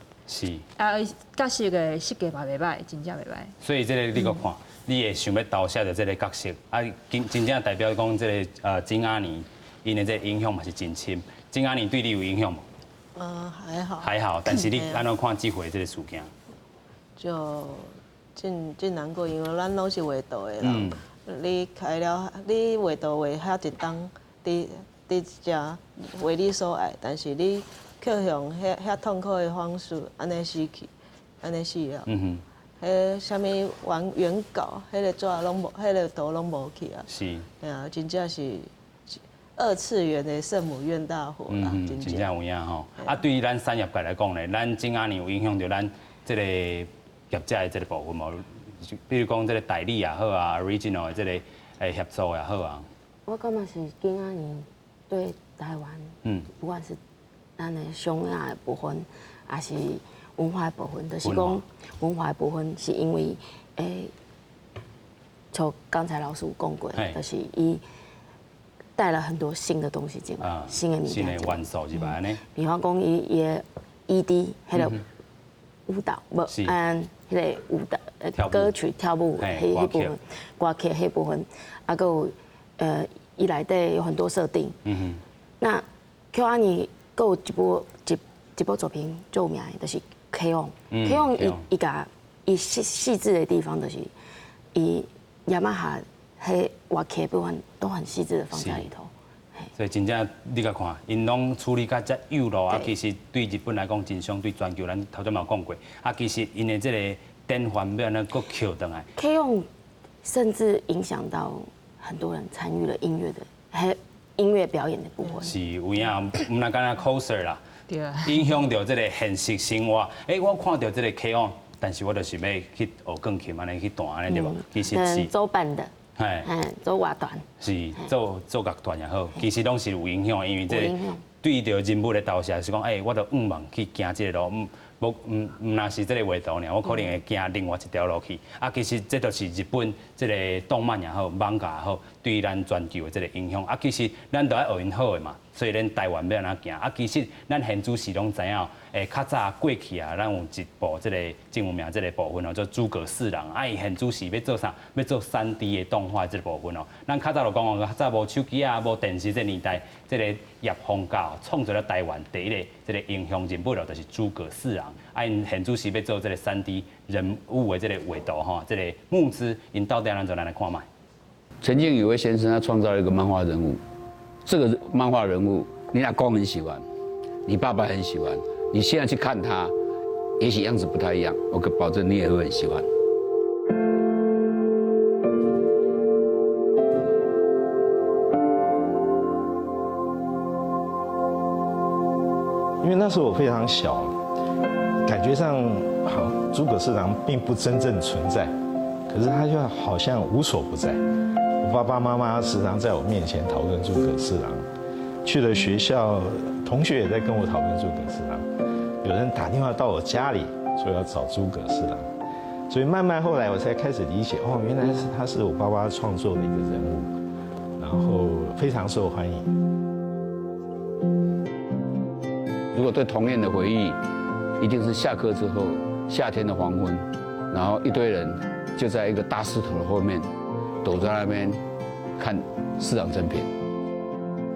啊，角色的設計嘛袂䆀，真正袂䆀。所以這個你閣看，你會想欲投射著這個角色，啊，真真正代表講這個井阿尼，𪜶的這個影響嘛是真深。井阿尼對你有影響無？還好。還好，但是你按怎看這回這個事件？就真真難過，因為咱攏是畫圖的人。你開了，你畫圖畫遐一冬，佇佇遮為你所愛，但是你卻用遐遐痛苦的方式，按呢死去，按呢死了。彼啥物原原稿，彼个紙攏無，彼个圖攏無去啊。對啊，真正是二次元的聖母院大火啦，真正有影吼。啊，對於咱產業界來講咧，咱井阿尼有影響著咱這個業者的這個部分無？比如講這個代理也好啊，original 的這個協作也好啊。我感覺是井阿尼對台灣，不管是咱的商業的部分，抑是文化的部分，就是講文化的部分，是因為像剛才老師有講過，就是伊帶了很多新的東西進來，新的物件，新的元素入來呢。比方講，伊伊的 ED 彼个舞蹈，無彼个舞蹈歌曲跳舞彼彼部分，歌曲彼部分，啊，閣有伊內底有很多設定。那 KyoAni閣有一部一一部作品最有名的，就是 K-On。K-On 伊伊共伊細細緻的地方，就是伊雅馬哈彼樂器部分都很細緻的放在裡頭。所以真正你共看，𪜶攏處理甲遮幼路啊，其實對日本來講真傷，對全球咱頭先嘛有講過。啊，其實𪜶的這个典範欲按怎閣抾轉來。 K-On 甚至影響到很多人參與了音樂的，還音樂表演的部分。是有影，毋但干焦 coser 啦，對啊，影響著這个現實生活。欸，我看著這个 K-On，但是我就是欲去學鋼琴按呢去彈按呢對無？其實是做伴的。嘿，做樂團。是做做樂團也好，其實攏是有影響，因為這个對著人物的投射是講，欸，我著向望去行這个路，毋無毋毋若是這个畫圖爾，我可能會行另外一條路去。啊，其實這就是日本這个動漫也好，漫畫也好，對咱全球的這个影響。啊，其實咱都愛學𪜶好的嘛，所以咱台灣欲按怎行？啊，其實咱現主時攏知影，欸，較早過去啊，咱有一部這个真有名這个部分哦，叫諸葛四郎。啊，伊現主時欲做啥？欲做3D 的動畫這个部分哦。咱較早就講哦，較早無手機啊，無電視這年代，這个葉逢甲創造了台灣第一个這个英雄人物咯，就是諸葛四郎。啊，𪜶現主時欲做這个3D 人物的這个畫圖吼，這个募資，𪜶到底按怎咱來看覓。曾經有位先生，他創造了一個漫畫人物，這個漫畫人物，你阿公很喜歡，你爸爸很喜歡，你現在去看他，也許樣子不太一樣，我可保證你也會很喜歡。因為那時候我非常小，感覺上好諸葛四郎並不真正存在，可是他就好像無所不在。我爸爸媽媽時常在我面前討論諸葛四郎，去了學校，同學也在跟我討論諸葛四郎。有人打電話到我家裡說要找諸葛四郎，所以慢慢後來我才開始理解，哦，原來是他是我爸爸創作的一個人物，然後非常受歡迎。如果對童年的回憶，一定是下課之後，夏天的黃昏，然後一堆人就在一個大石頭的後面，躲在那邊看四郎真平，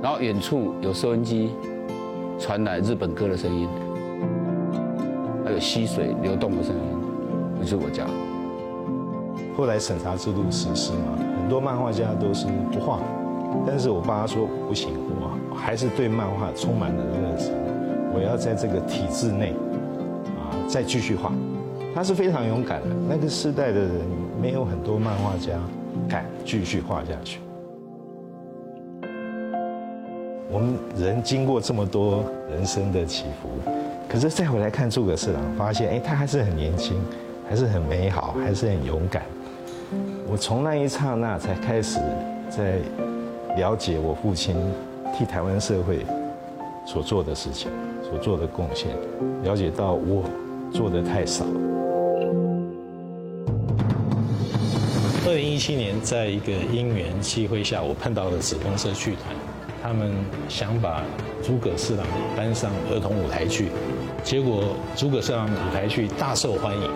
然後遠處有收音機傳來日本歌的聲音，還有溪水流動的聲音，那是我家。後來審查制度實施嘛，很多漫畫家都是不畫，但是我爸說不行，我還是對漫畫充滿了熱忱，我要在這個體制內啊再繼續畫。他是非常勇敢的，那個時代的人沒有很多漫畫家敢繼續畫下去。我們人經過這麼多人生的起伏，可是再回來看諸葛四郎，發現哎，他還是很年輕，還是很美好，還是很勇敢。我從那一剎那才開始在了解我父親替台灣社會所做的事情，所做的貢獻，了解到我做的太少。2017年，在一個因緣際會下，我碰到了紙風車劇團，他們想把諸葛四郎搬上兒童舞台劇，結果諸葛四郎舞台劇大受歡迎，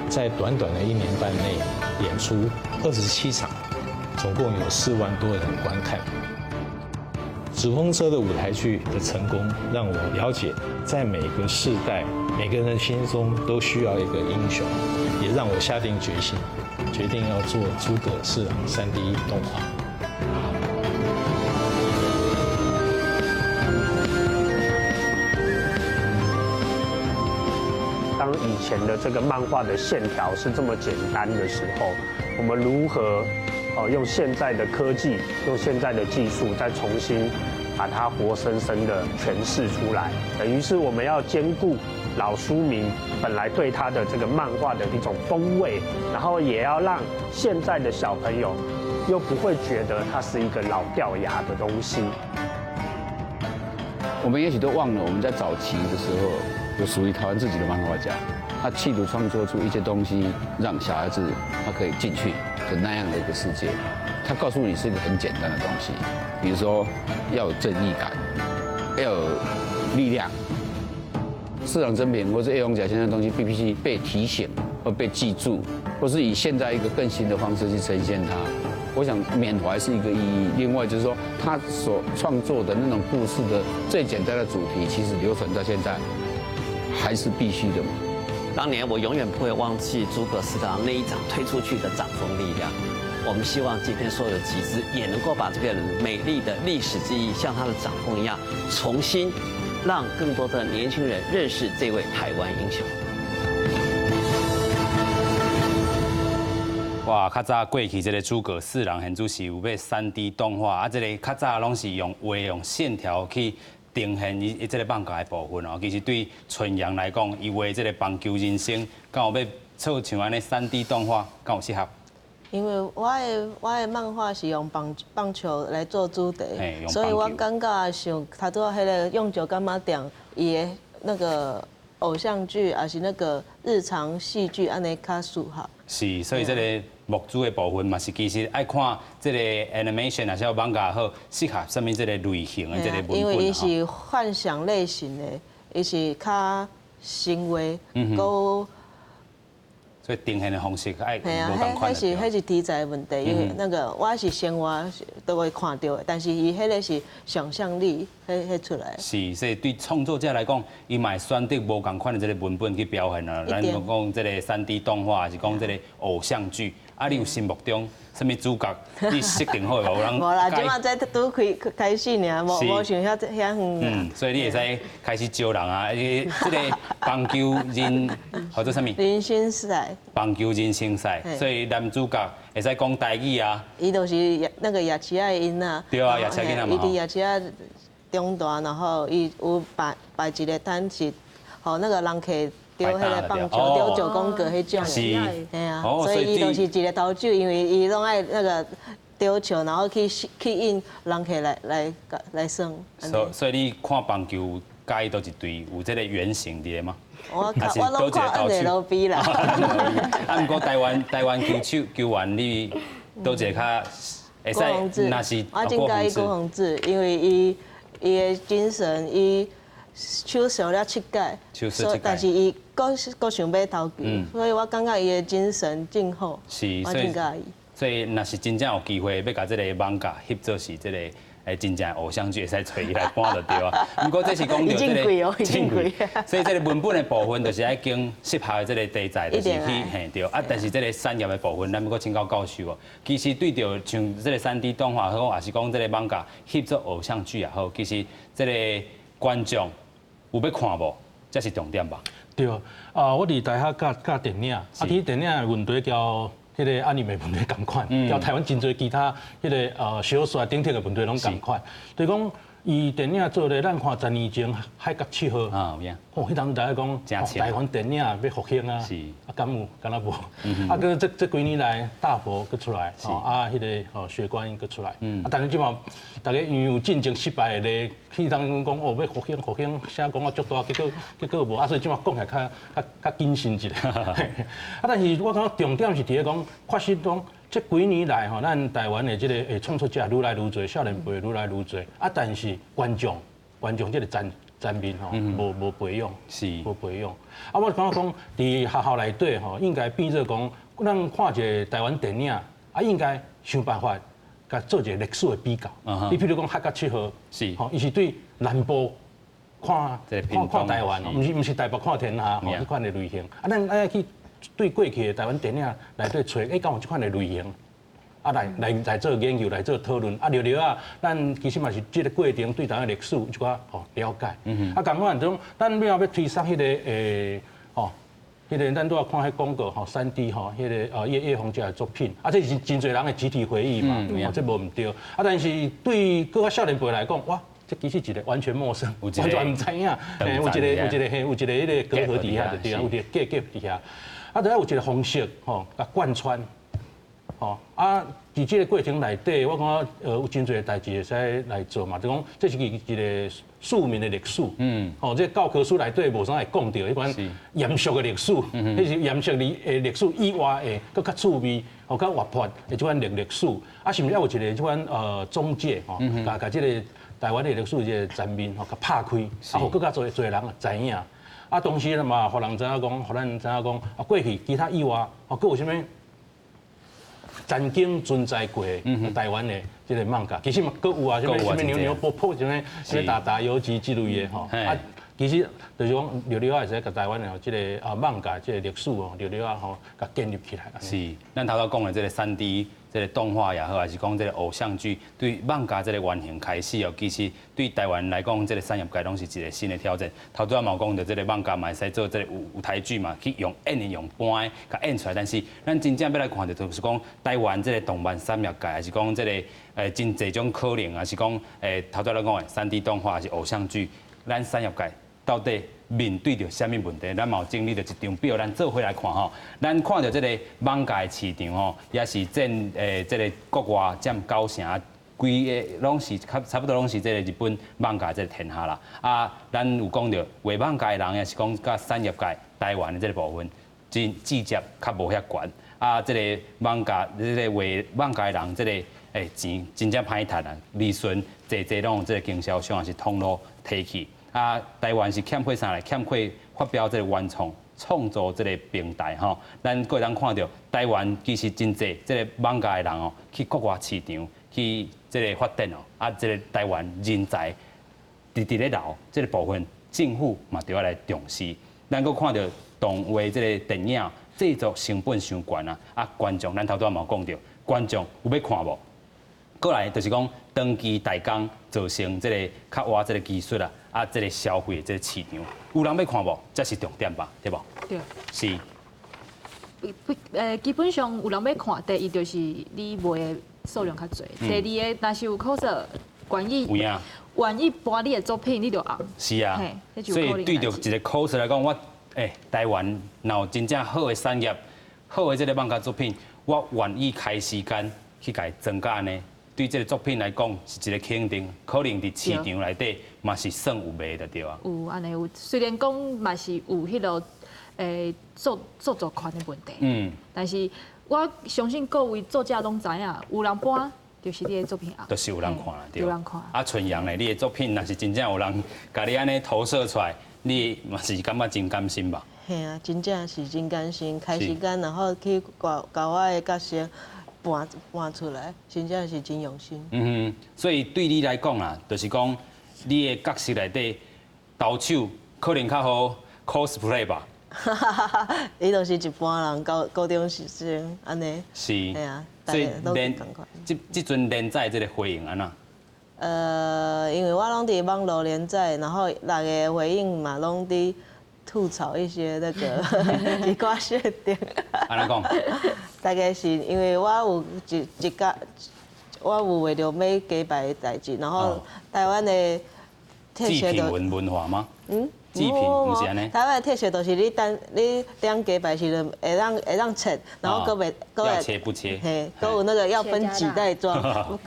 在短短的一年半內演出27場，總共有4萬多人觀看。紙風車的舞台劇的成功，讓我了解，在每個世代、每個人的心中都需要一個英雄，也讓我下定決心，決定要做諸葛四郎 3D 動畫。當以前的這個漫畫的線條是這麼簡單的時候，我們如何用現在的科技，用現在的技術，再重新把它活生生的詮釋出來？等於是我們要兼顧老書迷本來對他的這個漫畫的一種風味，然後也要讓現在的小朋友又不會覺得它是一個老掉牙的東西。我們也許都忘了，我們在早期的時候有屬於台灣自己的漫畫家，他企圖創作出一些東西，讓小孩子他可以進去的那樣的一個世界。他告訴你是一個很簡單的東西，比如說要有正義感，要有力量。四郎真平或是葉逢甲先生的東西，必須被提醒或被記住，或是以現在一個更新的方式去呈現它。我想缅怀是一个意义，另外就是说他所创作的那种故事的最简单的主题，其实流传到现在还是必须的嘛。当年我永远不会忘记诸葛四郎那一掌推出去的掌风力量。我们希望今天所有的集资也能够把这个美丽的历史记忆，像他的掌风一样，重新让更多的年轻人认识这位台湾英雄。哇，较早过去这个诸葛四郎现主是有欲3D 动画，啊，这个较早拢是用画用线条去呈现伊这个漫画的部分哦。其实对春阳来讲，伊画这个棒球人生，敢有欲做像按呢3D 动画，敢有适合？因为我的漫画是用棒球来做主题，所以我感觉像头拄仔彼个用石柑仔店，伊的那个偶像剧，抑是那个日常戏剧，按呢较适合。是，所以这个墨珠的部分嘛，是其实爱看这个 animation 还是漫画好，适合啥物这个类型的这个文本。因为伊是幻想类型的，伊是较神话，阁。所以呈现的方式爱无仝款。彼是题材的问题，因为那个我是生活都会看著的，但是伊彼个是想象力，彼出来。是，所以对创作者来讲，伊嘛会选择无仝款的这个文本去表现啊。咱讲这个3D 动画，还是讲这个偶像剧，啊，你有心目中啥物主角？你设定好无？人无啦，这马才拄开开始尔，无想遐遐远。嗯，所以你会使开始招人啊，这个棒球人号做啥物？人生赛。棒球人生赛，所以男主角会使讲台语啊。伊就是那个夜市仔的囡仔。对啊，夜市囡仔嘛。伊伫夜市仔长大，然后伊有摆摆一个摊是，予那个人客丢彼个棒球，丢九宫格彼种。是。嘿啊，所以伊就是一个投手，因为伊拢爱那个丢球，然后去吸引人客来耍。所以你看棒球，佮意佗一队有这个原型伫咧吗？我拢看 MLB 啦。啊，毋过台湾球手球员，你佗一个较会使，若是我真佮意郭泓志，因为伊的精神，伊手伤了七届，但是伊阁想欲投球，所以我感觉伊的精神真好，是，我真佮意。所以，若是真正有机会欲共这个漫画翕做是这个。真正偶像剧会使揣伊来搬就对啊。毋过这是讲著这个真贵，所以这个文本的部分就是爱经适合的这个题材，就是去嘿对啊。但是这个产业的部分，咱阁请教教授哦。其实对著像这个3D 动画好，抑是讲这个漫画翕做偶像剧也好，其实这个观众有欲看无，这是重点吧？对啊，我伫大学教教电影，啊，其实电影的问题交彼个 anime 问题仝款，交台湾真济其他彼个小说顶天的问题拢仝款，就是讲伊电影做咧，咱看十年前《海角七号》啊，有影。哦，彼当时大家讲，台湾电影欲复兴啊，啊，敢有？敢若无？啊，阁这几年来，大佛阁出来，吼啊，彼个吼血观音阁出来，啊，但是这马大家因为有进前失败的例，彼当阵讲哦欲复兴复兴，声讲啊足大，结果无，啊，所以这马讲起来较谨慎一下。啊，但是我感觉重点是伫咧讲，确实讲这几年来吼，咱台湾的这个创作者愈来愈济，少年辈愈来愈济，啊，但是观众这个层面吼，无培养，无培养。啊，我感觉讲，伫学校内底吼，应该变做讲，咱看一个台湾电影，啊，应该想办法，共做一个历史的比较。你譬如讲《海角七号》，吼，伊是对南部看看看台湾，毋是台北看天下吼，彼款的类型。啊，咱爱去对过去的台湾电影内底揣，欸，敢有这款的类型？啊，来做研究，来做讨论。啊，了了啊，咱其实嘛是这个过程对台湾历史有一寡吼了解。啊，仝款种，咱欲欲推捒彼个吼，彼个咱拄仔看彼广告吼，3D 吼，彼个叶叶宏捷的作品，啊，这是真济人的集体回忆嘛，哦，这无毋对。啊，但是对阁较少年辈来讲，哇，这其实一个完全陌生，完全毋知影，有一个嘿，有一个彼个隔阂伫遐就对啊，有一个隔隔伫遐。啊，就爱有一个方式吼，共贯穿。吼啊！伫这个过程内底，我感觉有真济代志会使来做嘛，就讲这是一个庶民的历史。吼，这教科书内底无啥会讲著彼款严肃的历史，彼是严肃的历史以外的，阁较趣味、吼较活泼的这款历史。啊，是毋是犹有一个这款中介吼，共共这个台湾的历史这个层面吼，共拍开，啊，予阁较济济人知影。啊，同时嘛，予人知影讲，予咱知影讲，啊，过去其他以外，吼，阁有啥物？曾經存在過台灣的這個漫畫，其實嘛閣有啊，啥物啥物牛牛婆婆，啥物啥物達達游擊之類的吼。啊，其實就是講，略略仔會使共台灣的這個啊漫畫這個歷史哦，略略仔吼，共建立起來。是，咱頭拄講的這個3D 這個動畫也好，還是講這個偶像劇，對漫畫這個原型開始哦，其實對台灣來講，這個產業界攏是一個新的挑戰。頭拄仔嘛有講著這個漫畫嘛會使做這個舞台劇嘛，去用演員用搬的共演出來。但是咱真正欲來看著，就是講台灣這個動漫產業界，還是講這個真濟種可能，還是講頭拄仔咱講的3D 動畫，還是偶像劇，咱產業界到底面對著啥物問題？咱嘛有整理著一張表，咱做伙來看吼。咱看著這個漫畫的市場吼，也是佔這個國外佔九成，規个攏是差差不多攏是這個日本漫畫這個天下啦。啊，咱有講著畫漫畫的人，也是講佮產業界台灣的這個部分，真直接較無遐懸。啊，這個漫畫這個畫漫畫的人，這個錢真正歹趁啊，利潤濟濟攏用這個經銷商也是通路提去。啊，台灣是欠缺啥咧？欠缺發表這個原創創作這個平台吼。咱閣會當看著台灣其實真濟這個漫畫的人哦，去國外市場去這個發展哦。啊，這個台灣人才直直咧流，這個部分政府嘛著愛來重視。咱閣看著動畫這個電影製作成本傷懸啊！啊，觀眾咱頭拄仔嘛有講著，觀眾有欲看無？過來就是講長期代工造成這個較倚這個技術啊，啊，這個消費的這個市場，有人欲看無？這是重點吧，對無？對。是。不，基本上有人欲看，第一就是你賣的數量較濟，第二个，若是有 coser 願意願意搬你的作品，你就紅。是啊，所以對著一個 coser 來講，我台灣若有真正好的產業，好的這個漫畫作品，我願意開時間去共伊增加呢。對這個作品來講是一個肯定，可能佇市場內底嘛是算有賣的對啊。有按呢有，雖然講嘛是有彼個著作權的問題，但是我相信各位作者攏知影，有人搬就是你的作品紅，就是有人看啦，對。有人看。啊，春陽咧，你的作品若是真正有人共你按呢投射出來，你嘛是感覺真甘心吧？嘿啊，真正是真甘心，開時間然後去共我的角色搬搬出來，真正是真用心。嗯哼，所以對你來講啦，就是講你的角色內底投手可能較好 cosplay 吧？伊就是一般人高高中生按呢。是。嘿啊，所以連這這陣連載這個回應按怎？因為我攏佇網路連載，然後大家回應嘛攏佇吐槽一些那個一寡設定。按怎講？大概是因為我有一一個，我有為著欲加牌的代誌，然後台灣的特色就文文化嗎？嗯，祭品毋是按呢？台灣的特色就是你單你點雞排時陣會當切，然後閣袂閣要切不切？嘿，閣有那個要分幾袋裝，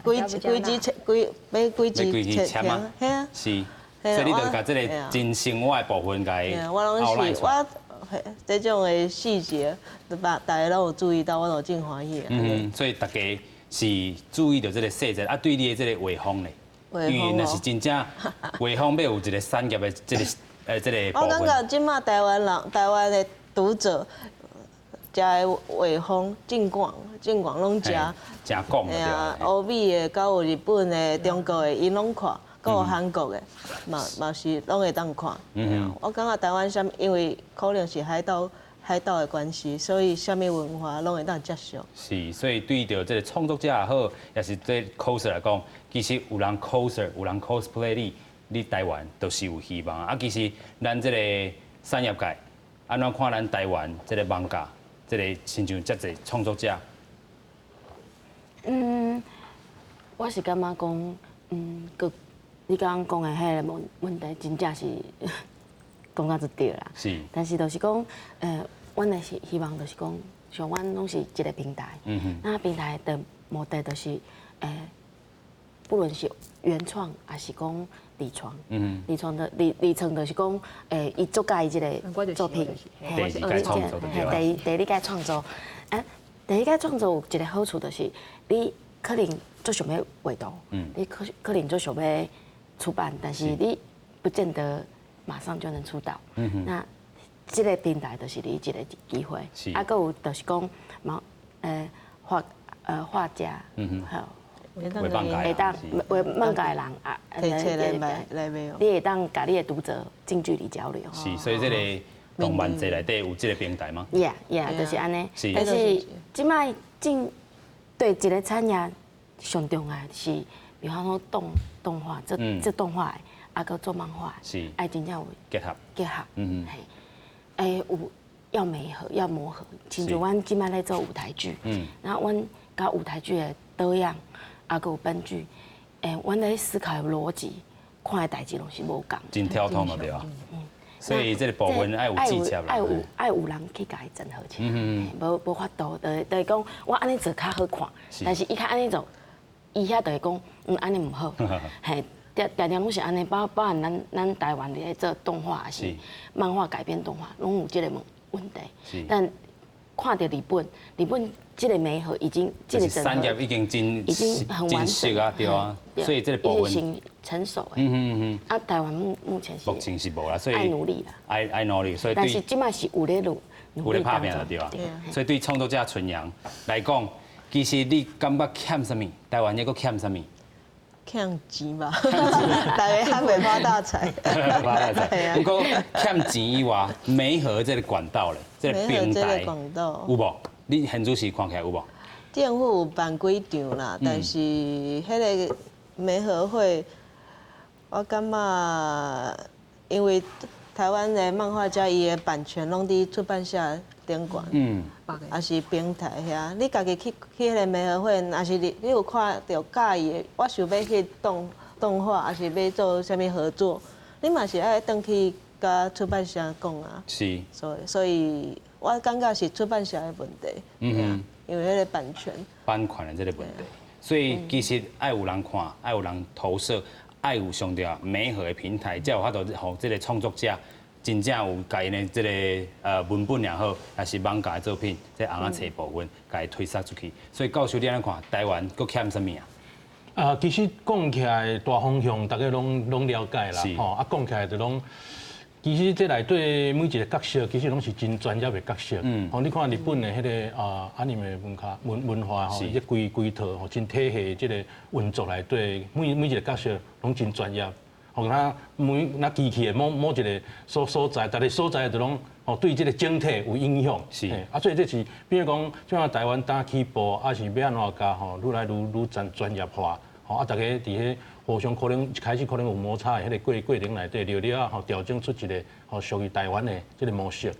幾幾支切幾欲幾支切嗎？嘿啊。是，所以你就共這個真生活的部分共伊我攏是我。這種的細節，大家攏有注意到，我都真歡喜。嗯，所以大家是注意著這個細節，啊，對你的這個畫風咧，因為若是真正畫風欲有一個產業的這個我感覺這馬台灣人、台灣的讀者，食的畫風真廣，真廣攏食。誠廣。嘿啊，歐美的、佮有日本的、中國的，𪜶攏看，閣有韓國的，嘛嘛是攏會當看。我感覺台灣啥物，因為可能是海島海島的關係，所以啥物文化攏會當接受。是，所以對著這個創作者也好，也是對 coser 來講，其實有人 coser，有人 cosplay 你，你台灣都是有希望。啊，其實咱這個產業界，按怎看咱台灣這個漫畫，這個親像遮濟創作者？嗯，我是感覺講，閣你剛剛講的彼个問問題，真正是講甲足對啦。但是就是講，阮的是希望就是講，像阮攏是一個平台。那平台的目的就是，不論是原創，抑是講二創。二創的二二創就是講，伊足佮意這個作品。第二屆創作。第第二屆創作，啊，第二屆創作有一個好處就是，你可能足想欲畫圖，你可可能足想欲出版，但是你不見得馬上就能出道。那這個平台就是你一個機會。啊，閣有就是講，嘛，發畫家，好，畫漫畫會當畫漫畫的人啊，提出來賣來賣哦。你會當佮你的讀者近距離交流。是，所以這個動漫節內底有這個平台嗎？Yeah，yeah，就是按呢。但是這擺進對一個產業上重要是，比方說動畫，這動畫的，啊，閣做漫畫的，愛真正有結合，結合，嘿，欸有要媒合，要磨合。親像阮這擺咧做舞台劇，然後阮佮舞台劇的導演，啊，閣有編劇，欸，阮咧思考的邏輯，看的代誌攏是無仝。真跳通就對啊。所以這個部分愛有支持啦。愛有人去共伊整合起來，無法度，就是講我按呢做較好看，但是伊較按呢做，伊遐就會講，按呢毋好，嘿，定定攏是按呢，包含咱台灣佇咧做動畫，抑是漫畫改編動畫，攏有這個問題。但看著日本，日本這個媒合已經這個產業已經真已經很完整啊，對啊，所以這個部分成熟的。啊，台灣目前是目前是無啦，所以愛努力啦，愛努力，所以但是這擺是有咧努有咧拍拚就對啊。所以對創作者春陽來講，其實你感覺欠啥物？台灣抑閣欠啥物？欠錢吧，大家還袂發大財。發大財。不過欠錢以外，媒合這個管道咧，這個平台有無？你現主時看起來有無？政府有辦幾場啦，但是彼個媒合會，我感覺因為台灣的漫畫家伊的版權攏佇出版社頂懸，抑是平台遐，你家己去彼個媒合會，若是你有看著佮意的，我想欲去動畫，抑是欲做啥物合作，你嘛是愛轉去佮出版社講啊。所以我感覺是出版社的問題，因為彼個版權。版權的這個問題，所以其實愛有人看，愛有人投射，愛有上重要媒合的平台，才有法度予這個創作者真正有共𪜶的這個文本也好，抑是網架的作品，這尪仔冊部分，共伊推捒出去。所以教授你按呢看，台灣閣欠啥物啊？啊，其實講起來大方向，大家攏了解啦，吼啊，講起來就攏，其實這內底每一個角色，其實攏是真專業的角色。吼，你看日本的彼個啊，anime 文化吼，這規規套吼，真體系，這個運作內底，每一個角色攏真專業。吼，若每若機器的某一個所在，逐个所在就攏吼對這個整體有影響。啊，所以這是，比如講，像台灣打起步，抑是欲按怎共吼，愈來愈專業化。吼啊，逐家佇彼互相可能一開始可能有摩擦的彼个過程內底，了了吼調整出一個吼屬於台灣的這個模式。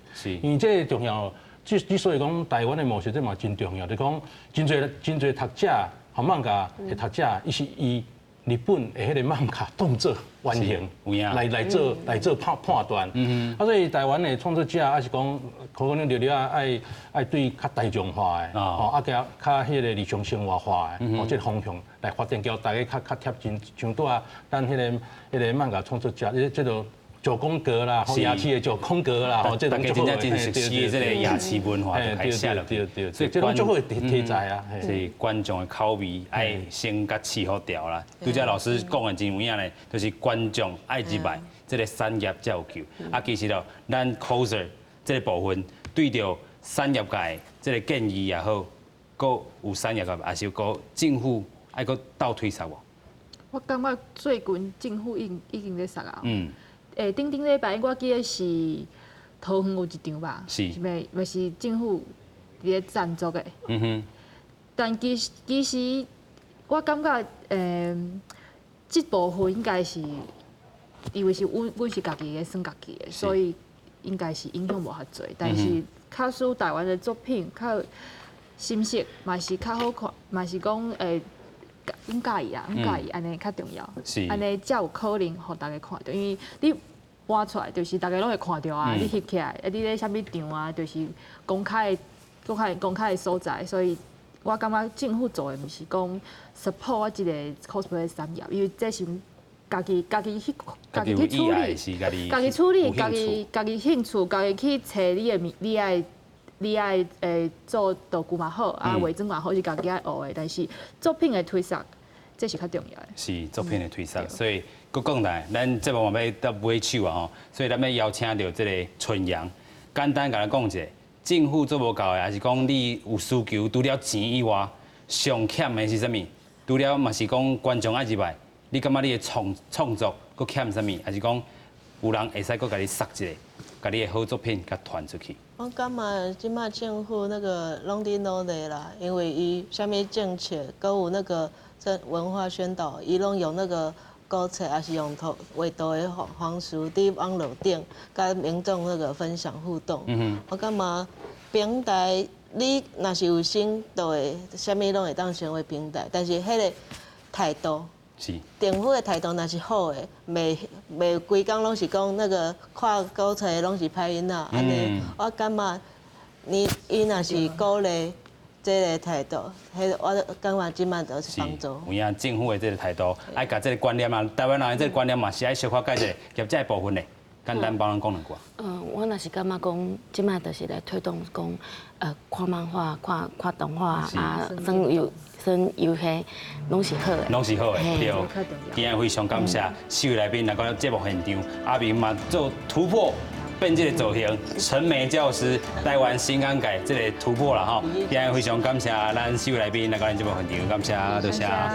因為這個重要，之所以講台灣的模式，這嘛真重要，就講真濟真濟讀者，吼漫畫的讀者，伊是以日本的彼個漫畫當做原型來做判斷。啊，所以台灣的創作者，抑是講可能了了愛對較大眾化的，吼啊較較彼個日常生活化的，吼這個方向來發展，叫大家較貼近。像拄仔咱彼個漫畫創作者，這個九宮格啦，夜市的九宮格啦，吼，這大家真正真熟悉這個夜市文化就開始了。所以這攏足好的題材啊。所以觀眾的口味愛先共試好調啦。拄才老師講的真有影咧，就是觀眾愛入來，這個產業才有救。啊，其實咯，咱 coser 這個部分對著產業界這個建議也好，閣有產業界，抑是閣政府愛閣鬥推捒無？我感覺最近政府已經咧捒啊。欸，頂頂禮拜我記得是桃園有一場吧，是咪嘛是政府佇咧贊助的。但其實我感覺，這部分應該是因為是阮是家己咧算家己的，所以應該是影響無遐濟。但是假使台灣的作品較深色，嘛是較好看，嘛是講阮佮意啊，阮佮意，按呢較重要。按呢才有可能予大家看著，因為你搬出來就是大家攏會看著啊，你翕起來，啊，你咧啥物場啊，就是公開的所在，所以我感覺政府做的毋是講 support 我這個 cosplay 產業，因為這是家己去處理，家己處理，家己興趣，家己去揣你的物，你愛做道具嘛好，啊化妝嘛好，是家己愛學的。但是作品的推捒，這是較重要的。是作品的推捒，所以閣講來，咱節目嘛欲到尾手啊吼，所以咱欲邀請著這個春陽，簡單共咱講一下，政府做無夠的，抑是講你有需求，除了錢以外，上欠的是啥物？除了嘛是講觀眾愛入來，你感覺你的創作閣欠啥物？還是講有人會使閣共你殺一下，共你的好作品共傳出去？我感覺這擺政府那個攏佇努力啦，因為伊啥物政策，閣有那個這文化宣導，伊攏用那個古冊，抑是用圖畫圖的方式，佇網路頂，佮民眾那個分享互動。我感覺平台，你若是有心，就會啥物攏會當成為平台，但是彼個態度。政府的態度若是好的，袂袂規工攏是講那個看古冊攏是歹囡仔，按呢，我感覺你伊若是鼓勵這个態度，彼個我感覺這擺就是幫助。有影政府的這个態度，愛共這个觀念啊，台灣人的這个觀念嘛是愛小可改一下，業這个部分咧，簡單幫咱講兩句。我若是感覺講，這擺就是來推動講，看漫畫、看看動畫啊，算遊戲，攏是好的。攏是好的，對。今日非常感謝四位來賓來到節目現場，阿明嘛做突破，變這个造型，陳梅教師，台灣新港界這个突破啦吼。今日非常感謝咱四位來賓來到咱節目現場，感謝，多謝。